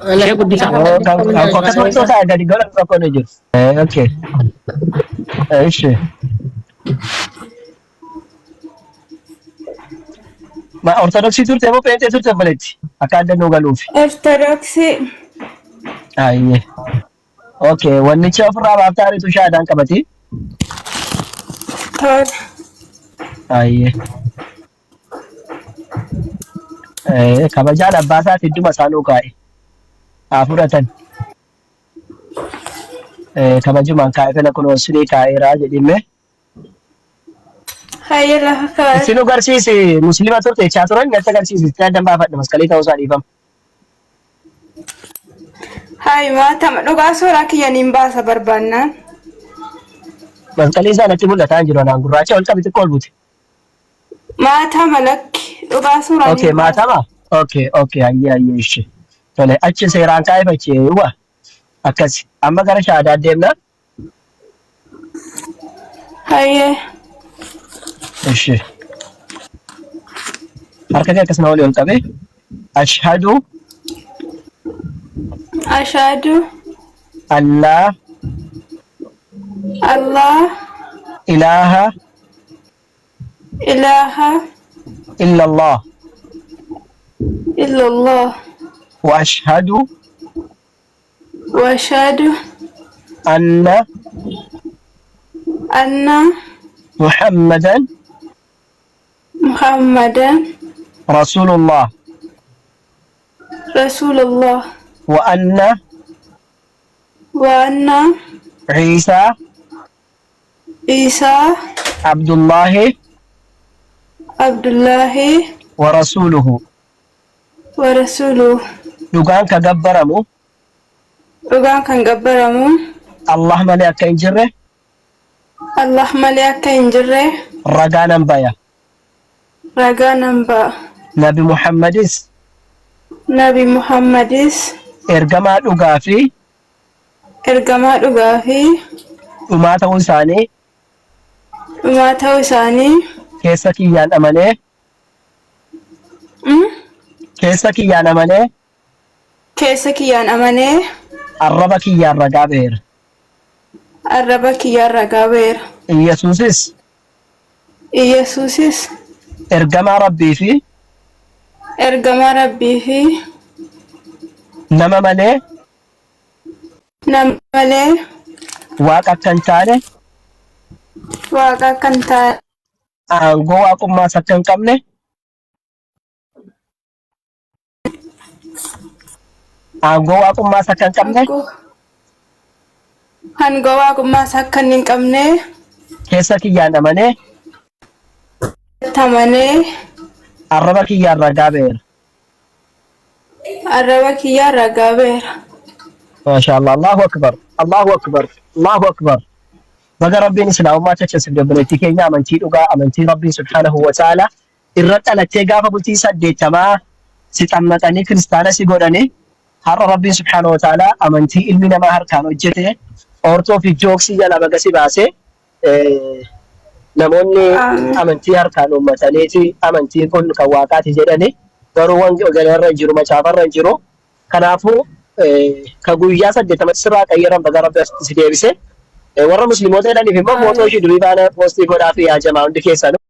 Ishee guddisaa. Oo, kan akkasuma osoo taa'e gadi godhan tokko ni jiru. Okay. Ishi. Ma Ortodoksii turte moo Pheenxee turte obboleetti? Akka adda nuu galuufi. Ortodoksii. Ayyee. Okay, wannicha ofirraa baaftaa ariitu shaadaan qabati. Tole. Ayyee. Kabajaan abbaa isaati idduma isaa nuu kaa'e. Haa fudhatan. Kabajumaan kaa'e kana kunoo sinii kaa'eeraa jedhime. Hayyee lafa kaa'e. Itti nu garsiisi muslima turte jechaa turan natti agarsiisi itti addan baafadha masqalii ta'uu isaa dhiifama. Hayi maatama dhugaa suuraa kiyya niin baasa barbaannaan. Masqalii isaa natti mul'ataa hin jiru anaan gurraacha ol qabi xiqqoo ol bute. Maatama lakki dhugaa suuraa Okay niin baasa. maatama? Okay okay hayyee hayyee ishi. Tole achi seeraan kaa'ee fachi wa akkasi amma gara shaadaa deemna. Hayyee. Ishi. Harka kee akkasuma olii ol qabi. Ashhadu Ashhadu allaa Allah ilaaha ilaaha illallah illallah wa ashhadu wa ashhadu anna anna Muhammadan Muhammadan rasulullah Rasulullah wa anna wa anna Ciisaa Isaa Abdullaahi Abdullaahi wa rasuuluhu. wa rasuuluhu. Dhugaan ka gabbaramu Dhugaan kan gabbaramu Allah malee akka hin jirre Allah malee akka hin jirre ragaa nan baya. ragaa nan ba'a. Nabi Muhammadis Nabi Muhammadis ergamaa dhugaa fi ergamaa dhugaa fi dhumaa ta'uu isaanii dhumaa ta'uu isaanii keessa kiyyaan amanee keessa kiyyaan amanee keessa kiyyaan amanee arraba kiyyaan ragaa ba'eera. arraba kiyyaan ragaa ba'eera. Iyyasuusis Iyyasuusis ergamaa Rabbii fi ergamaa Rabbii fi nama malee nama malee waaqa akka hin taane waaqa akka hin taane aangoo waaqummaas akka hin qabne aangoo waaqummaas akka hin qabne aangoo waaqummaas akka hin qabne keessa kiyyaan amanee amanee arraba kiyyaan ragaa ba'eera. Arraba kiyyaan ragaa ba'eera. Maasha Allah, Allahu Akbar, Allahu Akbar, Allahu Akbar. Baga Rabbiin Islaamummaa chachasifde obboleettii keenya amantii dhugaa amantii Rabbiin subhaanahu wa ta'ala irra dhalattee gaafa bultii saddeettamaa si xammaqanii kiristaana si godhanii har'a Rabbiin subhaanahu wa ta'ala amantii ilmi namaa harkaan hojjete ortoo fi jooksii jalaa baga si baasee namoonni Amiin. amantii harkaan uummataniiti amantiin kun kan waaqaati jedhani garuu wangeelarra hin jiru macaafarra hin jiru kanaafuu ka guyyaa 80tti sirraa qayyaran baga rabbi asitti si deebise warra musliimoota jedhaniif immoo footoo ishii durii faana poostii godhaa fi yaa jamaa hundi keessanuu.